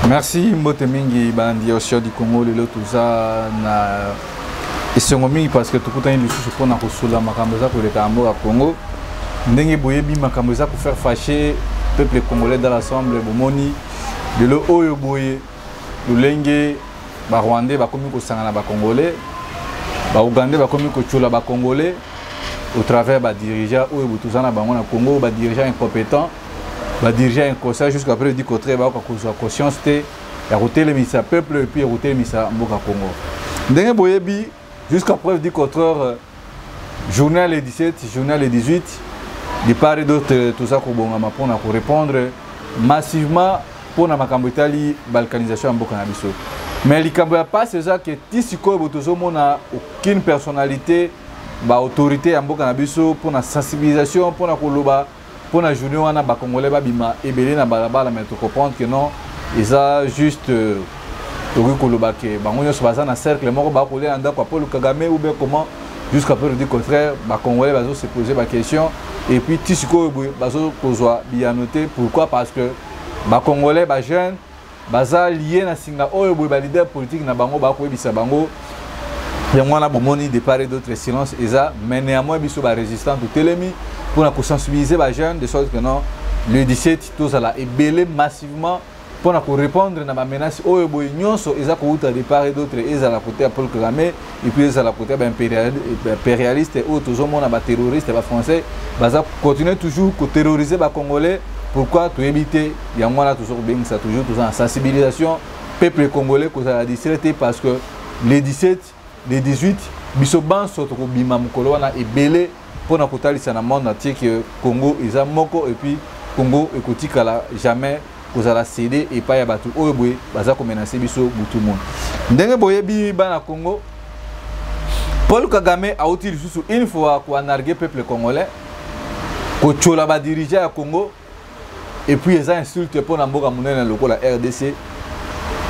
Merci mbote mingi balandi ya Océan du Congo. Lelo toza na esengo mingi parce que tokutani lisusu mpona kosolola makambo eza koleka na mboka Congo. Ndenge boyebi, makambo eza kofaire fâcher peuple congolais dans l'ensemble. Bomoni lelo oyo boye lolenge Barwandais bakomi kosangana, Bacongolais, Baougandais bakomi kotiola Bacongolais au travers badirigeant oyo toza na bango na Congo, badirigeant incompétent, badirigeant inconscient. Jusqu'à preuve du contraire, bakoka kozwa conscience te ya kotelemisa peuple et puis ya kotelemisa mboka Congo. Ndenge boyebi, jusqu'à preuve du contraire, journée le 17, journée le 18, de part et d'autre toza kobongama mpona korépondre massivement mpona makambo etali balkanisation ya mboka na biso. Mais likambo ya pasi eza ke ti sikoyo bo tozomona aucune personnalité, baautorité ya mboka na biso mpona sensibilisation, mpona koloba mpona journée wana Bacongolais babima ebele na balabala. Mais tocomprendre que non, eza juste tokoki koloba ke bango nyonso baza na cercle moko, bakolia na ndako ya Paul Kagame ou bien comment. Jusqu'à preuve du contraire, Bacongolais bazo se poser baquestion et puis ti sikoyo boye bazokozwa biyano te. Pourquoi? Parce que Bacongolais, bajeune baza lié na singa oyo boye baleader politique na bango bakoyebisa bango. Yango wana bomoni de part et d'autre silence eza. Mais néanmoins, biso barésistant totelemi mpona kosensibiliser bajeune de sorte que non, le 17 tozala ebele massivement mpona korépondre na bamenace oyo boye nyonso eza kouta de part et d'autre, ezala côté ya Paul Kagame et puis ezala côté ya baimpérialiste oyo tozomona, baterroriste bafrançais baza continuer toujours koterroriser Bacongolais. Pourquoi? Toyebi te. Yango wana toza kobengisa toujours, toza na sensibilisation peuple congolais kozala distrait te, parce que le 17, le 18, biso banso tokobima mokolo wana ebele mpona kotalisa na monde entier ke Congo eza moko et puis Congo ekotikala jamais kozala cédé epai ya bato oyo boye baza komenacer biso butu moni. Ndenge boyebi, bana Congo, Paul Kagame auti lisusu une fois koanarguer peuple congolais, kotiola badirigeant ya Congo et puis eza insulte mpo na mboka monene lokola RDC.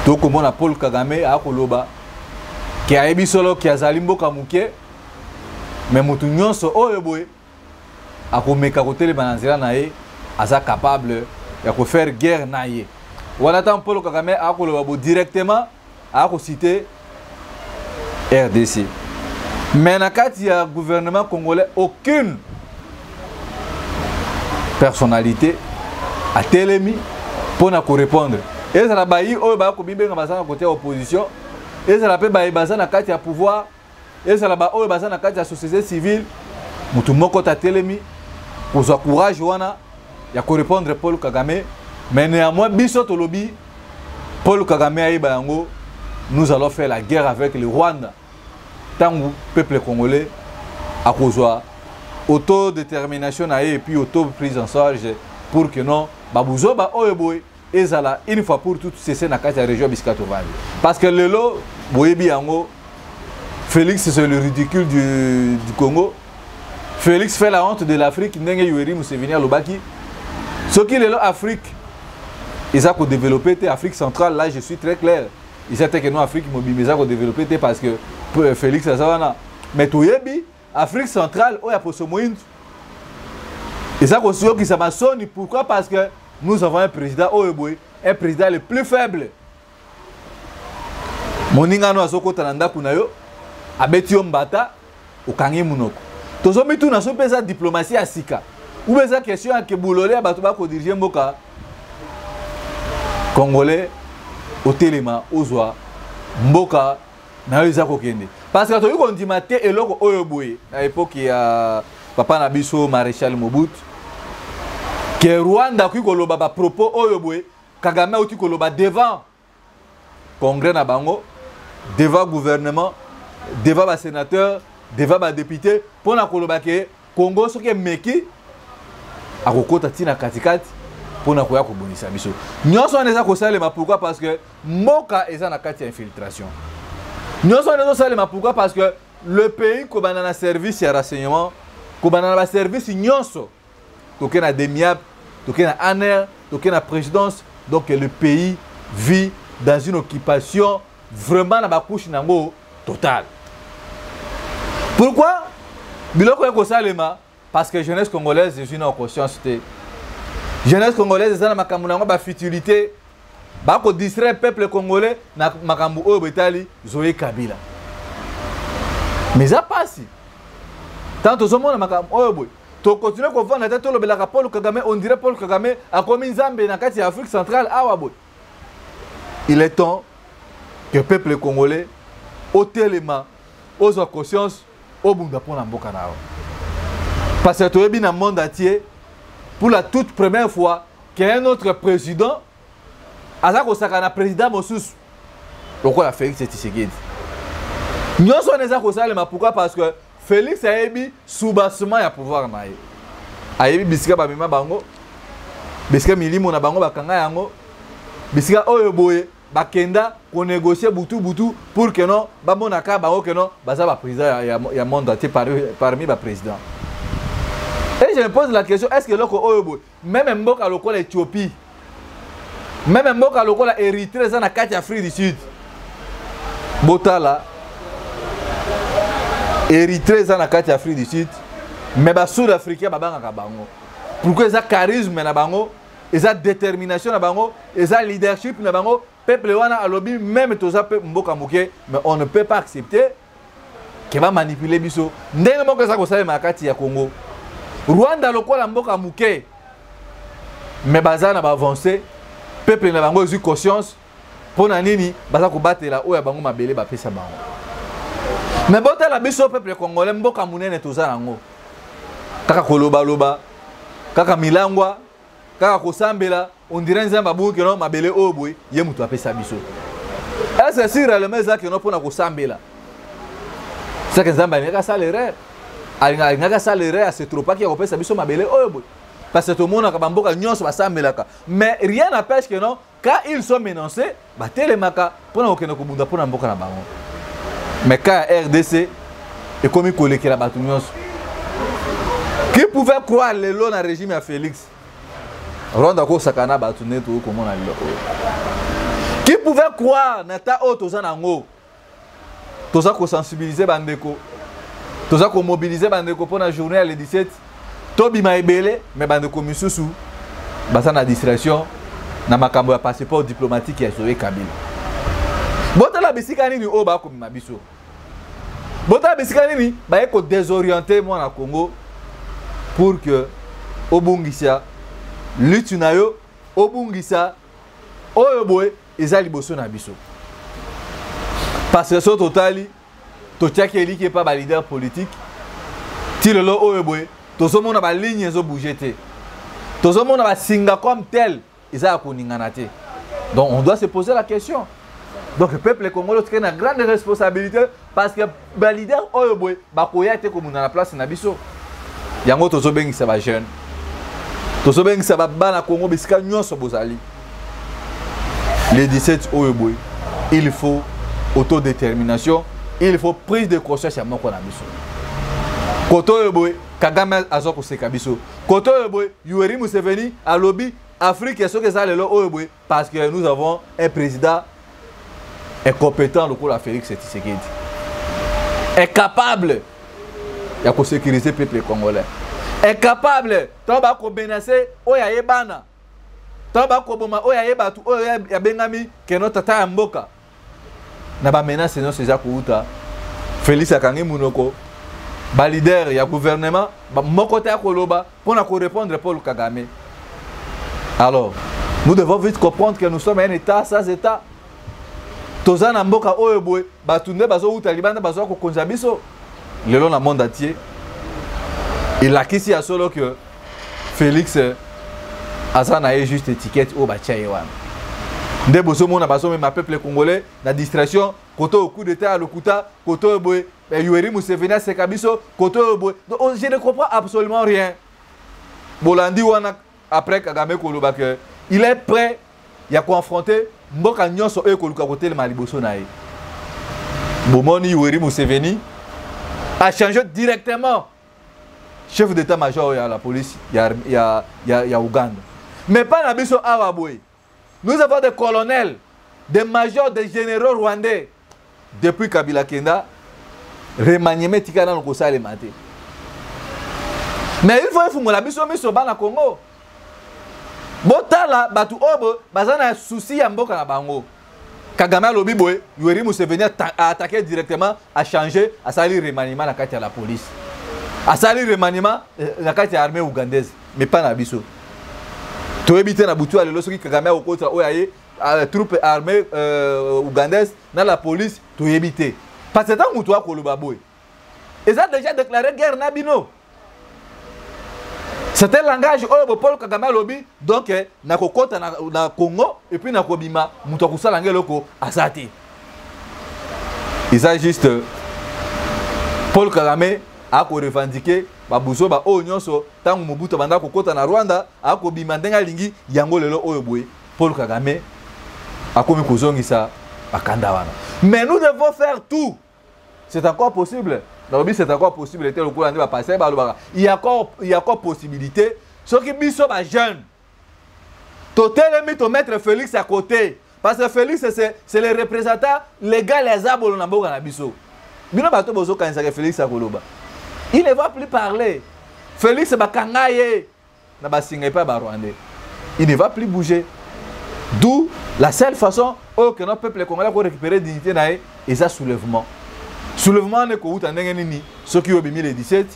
Tokomona Paul Kagame akoloba ke ayebi solo ke azali mboka moke, mais motu nyonso oyo boye akomeka kotelema na nzela na ye, aza capable ya kofaire guerre na ye. Wana ntango Paul Kagame akoloba bo, directement akociter RDC. Mais na kati ya gouvernement congolais, aucune personnalité atelemi mpona korépondre. Ezala bayi oyo baya kobibenga baza na côté ya opposition, ezala mpe baye baza na kati ya pouvoir, ezala baoyo baza na kati ya société civile, motu moko tatelemi kozwa courage wana ya korépondre Paul Kagame. Mais néanmoins, biso tolobi, Paul Kagame ayeba yango, nous allons faire la guerre avec le Rwanda ntango peuple congolais akozwa autodétermination na ye et puis auto prise en charge, pour que non, babuzoba oyo boye ezala une fois pour toutes cessé na kati ya région bisika tovandi. Parce que lelo boyebi yango, Félix, c'est le ridicule du Congo. Félix fait la honte de l'Afrique. Ndenge Yoweri Museveni alobaki, soki lelo Afrique eza kodévelopper te, Afrique centrale, là je suis très clair, eza te ke non, Afrique mobimba eza kodévelopper te parce que Félix aza wana. Mais toyebi, Afrique centrale oyo ya poso moyindu eza koyokisa masoni. Pourquoi? Parce que nous avons un président oyo boye, un président le plus faible. Moninga no azokota na ndako na yo, abeti yo mbata, okangi monoko. Tozomituna so mpe eza diplomatie ya sika ube eza question ya kebulole ya bato bakodiriger mboka congolais. Otelema, ozwa mboka na yo eza kokende, parce que tokoki kondima te eloko oyo boye. Na époque ya papa na biso Maréchal Mobutu, ke Rwanda akoki koloba bapropos oyo boye Kagame auti koloba devant congrès na bango, devant gouvernement, devant basénateur, devant badéputé, mpona koloba ke Congo soki emeki, akokota ntina katikati mpona koya kobongisa biso. Nyonso wana eza kosalema pourquoi? Parce que mboka eza na kati ya infiltration. Nyonso wana ezosalema pourquoi? Parce que le pays, kobanda na service ya renseignement, kobanda na baservice nyonso, toke na DEMIAP, toke na ANR, toke na présidence, donc le pays vit dans une occupation vraiment na bacouche nango totale. Pourquoi biloko ekosalema? Parce que jeunesse congolaise ezwi na conscience te. Jeunesse congolaise eza na makambo na yango, bafutilité. Bako distraire peuple congolais na makambo oyo betali Zoé Kabila. Mais eza pasi. Tant tozomona makambo oyo boye, tokontinue kovanda te, tolobelaka Paul Kagame, on dirait Paul Kagame akomi Nzambe na kati ya Afrique centrale awa boye. Il est temps que peuple congolais otelema, ozwa conscience, obunda mpona mboka na yo, parce que toyebi na monde entier, pour la toute première fois qu'un autre président aza kosaka na président mosusu lokola Félix Tshisekedi. Nyonso wana eza kosalema pourquoi? Parce que Félix ayebi soubassement ya pouvoir na ye, ayebi bisika bamema bango, bisika milimo na bango bakanga yango, bisika oyo boye bakenda konégocier butu butu pour que non bamonaka bango que non baza baprésident ya monde entier, parmi baprésident. Et je me pose la question: est ce que eloko oyo boye, même mboka lokola Éthiopie, même mboka lokola Érythrée eza na kati ya Afrique du Sud, botala, Érythrée eza na kati ya Afrique du Sud, mais basud africain babangaka bango? Pourquoi? Eza charisme na bango, eza détermination na bango, eza leadership na bango. Peuple wana alobi: même toza mpe mboka moke, mais on ne peut pas accepter ke bamanipuler biso. Ndenge moko eza kosalema na kati ya Congo. Rwanda lokola mboka moke, mais baza na baavance, peuple na bango ezwi conscience. Mpo na nini? Baza kobatela oyo ya bango, mabele bapesa bango. Mais botala biso peuple congolais, mboka monene toza nango, kaka kolobaloba, kaka milangwa, kaka kosambela, on dirait Nzambe abungi keno mabele oyo boye ye moto apesa biso. Est-ce si réellement eza keno mpona kosambela, seke Nzambe alingaki asala erreur, alingaki asala erreur, asetropaki ya kopesa biso mabele oyo boye? Parce que tomonaka bamboka nyonso basambelaka, mais rien n'empêche que non, quand ils sont menacés, batelemaka mpona kokende kobunda mpona mboka na bango. Mais ka ya RDC ekomi kolekela bato nyonso. Qui pouvait croire lelo na régime ya Félix, Rwanda kosaka na bato nde tokoki komona lelo oyo? Qui pouvait croire na ta oyo toza nango? Toza kosensibiliser bandeko, toza komobiliser bandeko mpona journée ya le 17, tobima ebele, mais bandeko misusu baza na distraction na makambo ya passeport diplomatique ya Zoé Kabila. Botala bisika nini oyo bakomema biso, botala bisika nini baye kodésorienter mwana Congo pour que obungisa lutte na yo, obungisa oyo boye eza liboso na biso. Parce que so totali, totiaki eliki epa baleader politique, ti lelo oyo boye tozomona baligne ezobouge te, tozomona basinga comme tel eza ya koningana te. Donc on doit se poser la question. Donc peuple congolais otikali na grande responsabilité, parce que baleader oyo boye bakoya te komunda na place na biso. Yango tozobengisa bajeune, tozobengisa bana Congo bisika nyonso bozali, le 17 oyo boye, il faut autodétermination, il faut prise de conscience ya moko na biso. Koto oyo boye Kagame aza koseka biso, koto oyo boye Yoweri Museveni alobi Afrique soki eza lelo oyo boye, parce que nous avons un président incompétent lokola Félix Tshisekedi, incapable ya kosécuriser peuple congolais, incapable ntango bakomenacer oyo ayebana, ntango bakoboma oyo aye bato oyo abengami keno tata ya mboka. Na bamenace nyonso eza kouta, Félix akangi monoko. Baleader ya gouvernement moko te akoloba mpona korépondre Paul Kagame. Alors nous devons vite comprendre que nous sommes un état sans état. Toza na mboka oyo boye bato nde bazowuta libanda bazwa kokonza biso. Lelo na monde entier elakisi ya solo que Félix aza na ye juste étiquette oyo batia ye wana. Nde bozomona bazomema peuple congolais na distraction, kote oyo coup d'état ya lokuta, kote oyo boye Yoweri Museveni aseka biso, kote oyo boye. Donc je ne comprends absolument rien. Bolandi wana après Kagame koloba que il est prêt ya koaffronter mboka nyonso oyo ekoluka kotelema liboso na ye. Bomoni Yoweri Museveni a changé directement chef d'état-major ya la police ya Uganda. Mais pas na biso awa boye, nous avons des colonels, des majors, des généraux rwandais. Depuis Kabila kenda, remaniement etika nano kosalema te. Mais il faut efungola biso miso, bana Congo. Botala bato oyo baza na souci ya mboka na bango. Kagame alobi boye, Yoweri Museveni a attaqué directement, a changé, asali remaniement na kati ya la police. Asali remaniement na kati ya armée ougandaise, mais pas na biso. Toyebi te na butu ya lelo soki Kagame akokota oyo aye troupe armée ougandaise na la police, toyebi te. Parce que ntango moto akoloba boye, eza déjà déclaré guerre na bino. C'est un langage oyo Paul Kagame alobi, donc nakokota na Congo et puis nakobima, moto akosala nge eloko aza te. Eza juste Paul Kagame akorevendiquer babuzoba oyo nyonso ntango Mobutu abanda kokota na Rwanda, akobima ndenge alingi yango. Lelo oyo boye Paul Kagame akomi kozongisa bakanda wana. Mais nous devons faire tout, c'est encore possible. Nalobi c'est encore possible te lokola nde bapasteur balobaka, il y a encore possibilité. Soki biso bajeune totelemi, tomettre Félix à côté, parce que Félix, c'est le représentant légal ya zabolo na mboka na biso. Bino bato bozokanisaka Félix akoloba, il ne va plus parler. Félix bakanga ye na basinga epai ya Barwandais, il ne va plus bouger. D'où la seule façon oyo que notre peuple congolais récupérer dignité na ye eza soulèvement. Soulèvement wana ekowuta ndenge nini? Soki oyo obimi le 17,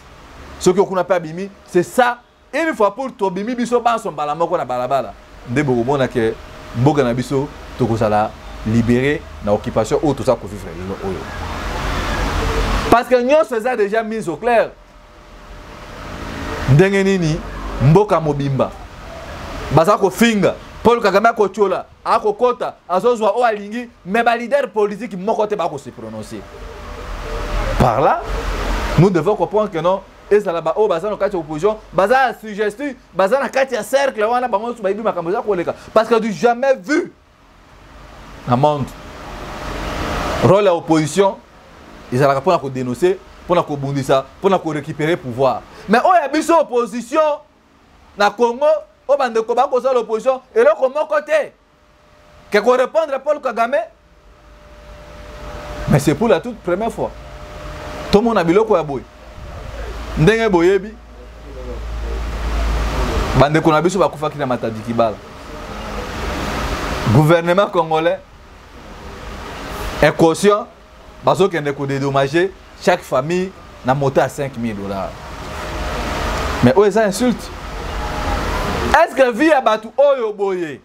soki okuna mpe abimi, c'est ça. Une fois pour tobimi biso banso mbala moko na balabala, nde bokomona ke mboka na biso tokozala libéré na occupation oyo toza kovivre lelo oyo, parce que nyonso eza déjà mise au clair. Ndenge nini mboka mobimba baza kofinga Paul Kagame, akotiola, akokota, azozwa oyo alingi, mais baleader politique moko te bakose prononcer. Par là, nous devons comprendre que non, ezala baoyo baza na kati ya opposition, baza ya suggestion, baza na kati ya cercle wana, bango nyonso bayebi makambo eza koleka, parce que du jamais vu na monde. Rôle ya opposition ezalaka mpona kodénoncer, mpona kobundisa, mpona korécupérer pouvoir. Mais oyo ya biso opposition na Congo, oyo bandeko bakosala opposition, eloko moko te ke korépondre Paul Kagame. Mais c'est pour la toute première fois tomona biloko ya boye. Ndenge boyebi, bandeko na biso bakufaki na Matadi Kibala. Gouvernement congolais inconscient, bazokende kodédommager chaque famille na moto ya 5000 $. Mais oyo eza insulte. Est ce que vie ya bato oyo boye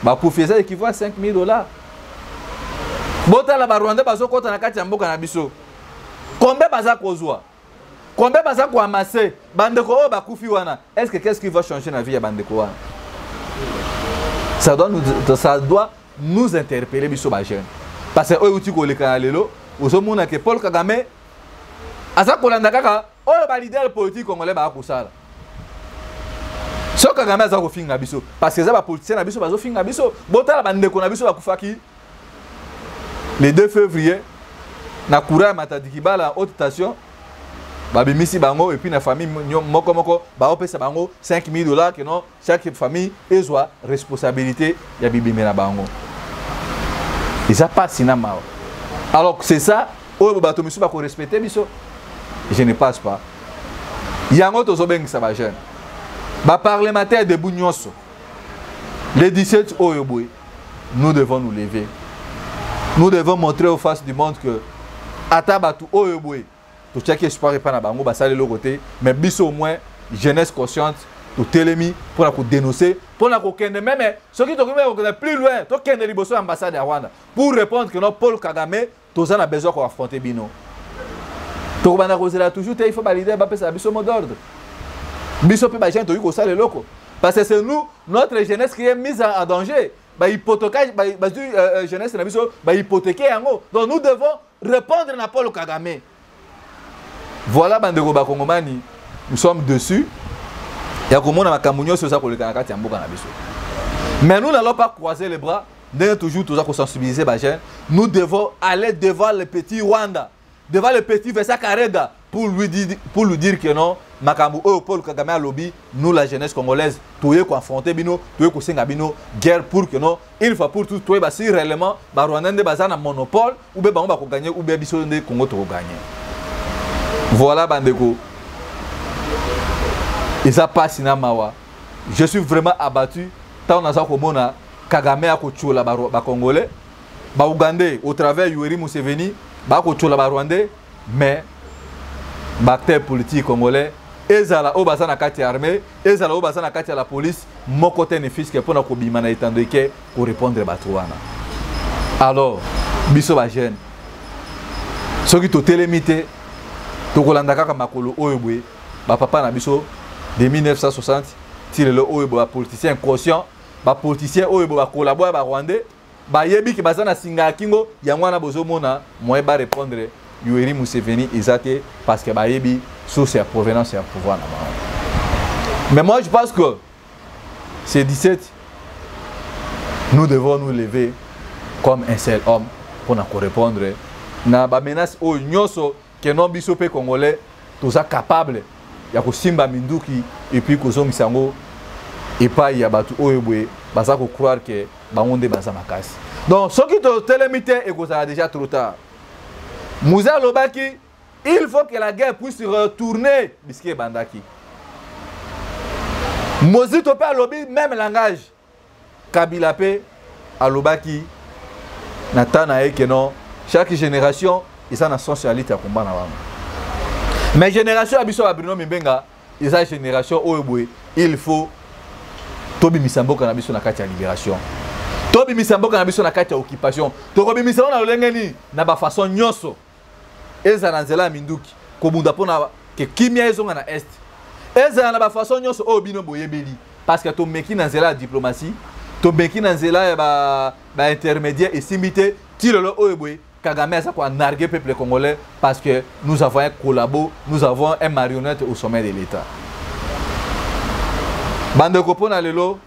bakufi eza équivalent 5000 $? Botala Barwandais bazokɔta na kati ya mboka na biso, combien baza kozwa, combien baza koamasser? Bandeko oyo bakufi wana, est ce que qu'est ce qui va changer na vie ya bandeko wana? Ça doit nous interpeller, biso bajeune, parce que oyo euti koleka na lelo, ozomona ke Paul Kagame aza kolanda kaka oyo baleader politique congolais baya kosala. So Kagame aza kofinga biso parce que eza bapoliticien na biso bazofinga biso. Botala bandeko na biso bakufaki le 2 février na courant ya Matadi Kibala, haute tension. Babimisi bango et puis na famille moko moko baopesa bango 5000 $, que non, chaque famille ezwa responsabilité ya bibembe na bango. Eza pasi na mawa. Alors c'est ça oyo bato misusu bakorespecte biso? Je ne passe pas. Yango tozobengisa bajeune, baparlementaire debout nyonso. Le 17 oyo boye, nous devons nous lever, nous devons montrer aux faces du monde que ata bato oyo boye totiaki espoir epai na bango, basali eloko te, mais biso au moins jeunesse consciente totelemi mpona kodénoncer, mpona kokende même soki tokomi kokende plus loin, tokende liboso ya ambassade ya Rwanda pour répondre que non, Paul Kagame, toza na besoin koaffronter bino. Tokobanda kozela toujours te, il faut baleader bapesa biso mot d'ordre. Biso mpe bajeune tokoki kosala eloko, parce que c'est nous, notre jeunesse qui est mise en danger. Bahypothèque, bazwi jeunesse na biso, bahypothéquer yango. Donc nous devons répondre na Paul Kagame. Voilà, bandeko bakongomani, nous sommes dessus ya komona makambo nyonso eza koleka na kati ya mboka na biso, mais nous n'allons pas croiser les bras. Ndenge toujours toza kosensibiliser bajeune, nous devons aller devant le petit Rwanda, devant le petit Vincent Karega, pour lui dire que non, makambo oyo Paul Kagame alobi, nous la jeunesse congolaise toye koaffronter bino, toye kosenga bino guerre, pour que non, une fois pour tout, toyeba si réellement Barwandais nde baza na monopole, ou bien bango bakogagner, ou bien biso nde Congo tokogagner. Voilà, bandeko, eza pasi na mawa. Je suis vraiment abattu ntango naza komona Kagame akotiola bacongolais, baougandais au travers Yoweri Museveni bakotiola barwandais, mais baacteur politique congolais, ezala oyo baza na kati ya armée, ezala oyo baza na kati ya la police, moko te ne fiske mpona kobima na etando eke korépondre bato wana. Alors biso bajeune, soki totelemi te, tokolanda kaka makolo oyo boye bapapa na biso de 1960 ti lelo oyo boye. Bapoliticien inconscient, bapoliticien oyo boye bakolabo ya barwandais, bayebi ke baza na singa ya kingo. Yango wana bozomona moyen barépondre Yoweri Museveni eza te, parce que bayebi source ya provenance ya pouvoir na bango. Mais moi, je pense que c'est 17, nous devons nous lever comme un seul homme mpona korépondre na bamenace oyo nyonso, ke non, biso mpe congolais toza capable ya kosimba minduki et puis kozongisa yango epai ya bato oyo boye baza kocroire ke bango nde baza makasi. Donc soki totelemi te, ekozala déjà trop tard. Mzee alobaki: il faut que la guerre puisse retourner bisika ebandaki. Mozito mpe alobi même langage. Kabila mpe alobaki na ta na ye ke non, chaque génération eza na sens ya lutte ya komba na bango. Mais génération ya biso ya Bruno Mimbenga eza génération oyo boye il faut tobimisa mboka na biso na kati ya libération, tobimisa mboka na biso na kati ya occupation. Tokobimisa ngo na lolenge nini? Na bafaçon nyonso, ezala na nzela ya minduki, kobunda mpona ke kimia ezonga na Est, ezala na bafaçon nyonso oyo bino boyebeli, parce que tomeki na nzela ya diplomatie, tomeki na nzela ya baintermédiaire, ba esimbi te. Ti lelo oyo boye Kagame aza koanarguer peuple congolais, parce que nous avons un collabo, nous avons un marionnette au sommet de l'État. Bandeko, mpo na lelo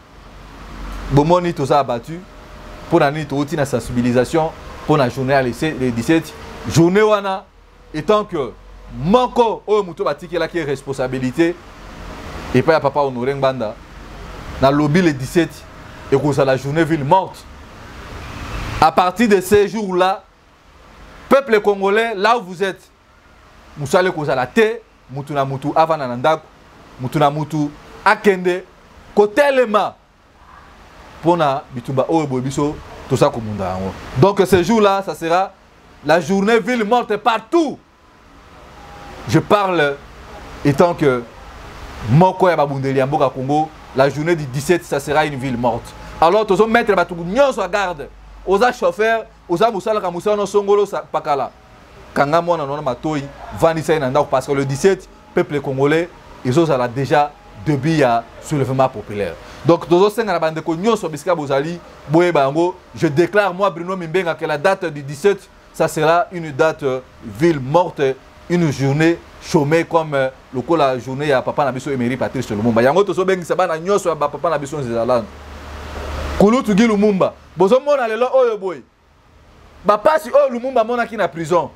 bomoni toza abattu. Mpo na nini? Touti na sensibilisation mpo na journée ya le 17. Journée wana, étant que moko oyo moto batikelaki responsabilité epai ya papa Honoré Ngbanda, nalobi le 17 ekozala journée ville morte. À partir de ces jours là, peuple congolais, là où vous êtes, mosala ekozala te. Mutu na mutu avanda na ndako, mutu na mutu akende kotelema mpona bitumba oyo boye biso toza komunda yango. Donc ce jour là, ça sera la journée ville morte partout. Je parle étant que moko ya babundeli ya mboka Congo. La journée du 17, ça sera une ville morte. Alors tozomettre bato nyonso ya garde. Oza chauffeur, oza mosalaka mosala no songolo pakala, kanga mwana nona matoi, vandisa ye na ndako, parce que le 17, peuple congolais, ezozala déjà début ya soulèvement populaire. Donc tozosenga na bandeko nyonso bisika bozali, boyeba yango. Je déclare, moi Bruno Mimbenga, que la date du 17, ça sera une date ville morte, une journée chômée, comme lokola journée ya papa na biso Emery Patrice Lumumba. Yango tozobengisa bana nyonso ya bapapa na biso nzezalano, kulutu Guy Lumumba. Bozomona lelo oyo boye bapasi oyo Lumumba amonaki na prison,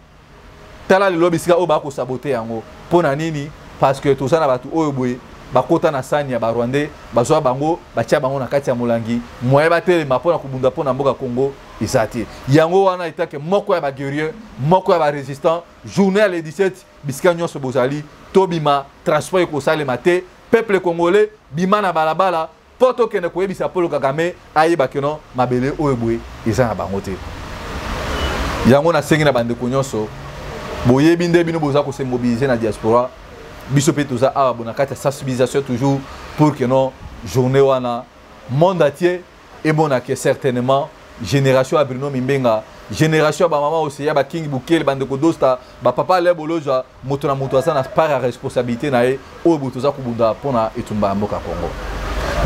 tala lelo bisika oyo bakosaboter yango. Mpo na nini? Parce que toza na bato oyo boye bakota na sani ya barwandais, bazwa bango, batia bango na kati ya molangi. Moye batelema mpo na kobunda mpo na mboka Congo eza te. Yango wana, etake moko ya baguerrier, moko ya barésistant, journée ya le 17, bisika nyonso bozali, tobima. Transport ekosalema te. Peuple congolais, bima na balabala mpo tokende koyebisa Paul Kagame ayeba ke non, mabele oyo boye eza na bango te. Yango nasengi na bandeko nyonso, boyebi nde bino boza kose mobiliser na diaspora, biso mpe toza awa bo na kati ya sensibilisation toujours, pour que non, journée wana, monde entier emonake certainement génération ya Bruno Mimbenga, génération ya bamama Oseya, bakingi Bukele, bandeko Dosta, bapapa Ale Bolozwa, moto na moto aza na part ya responsabilité na ye oyo boye toza kobunda mpona etumba ya mboka Congo.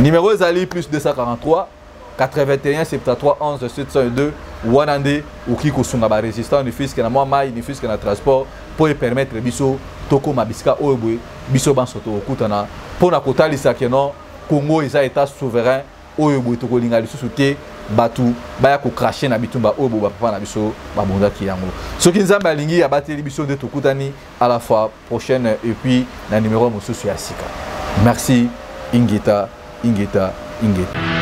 Numéro ezali plus 243 81 73 11 702. Wana nde okoki kosunga barésistant, ne fût-ce que na mwa mai, ne fût-ce que na transport, mpo epermettre biso tokóma bisika oyo boye biso banso tokokutana mpona kotalisa ke non, Congo eza état souverain oyo boye tokolinga lisusu te bato baya kocracher na bitumba oyo boye bapapa na biso babundaki yango. Soki Nzambe alingi, abateli biso, nde tokutani à la fois prochaine et puis na numéro mosusu ya sika. Merci, ingeta, ingeta, ingeta.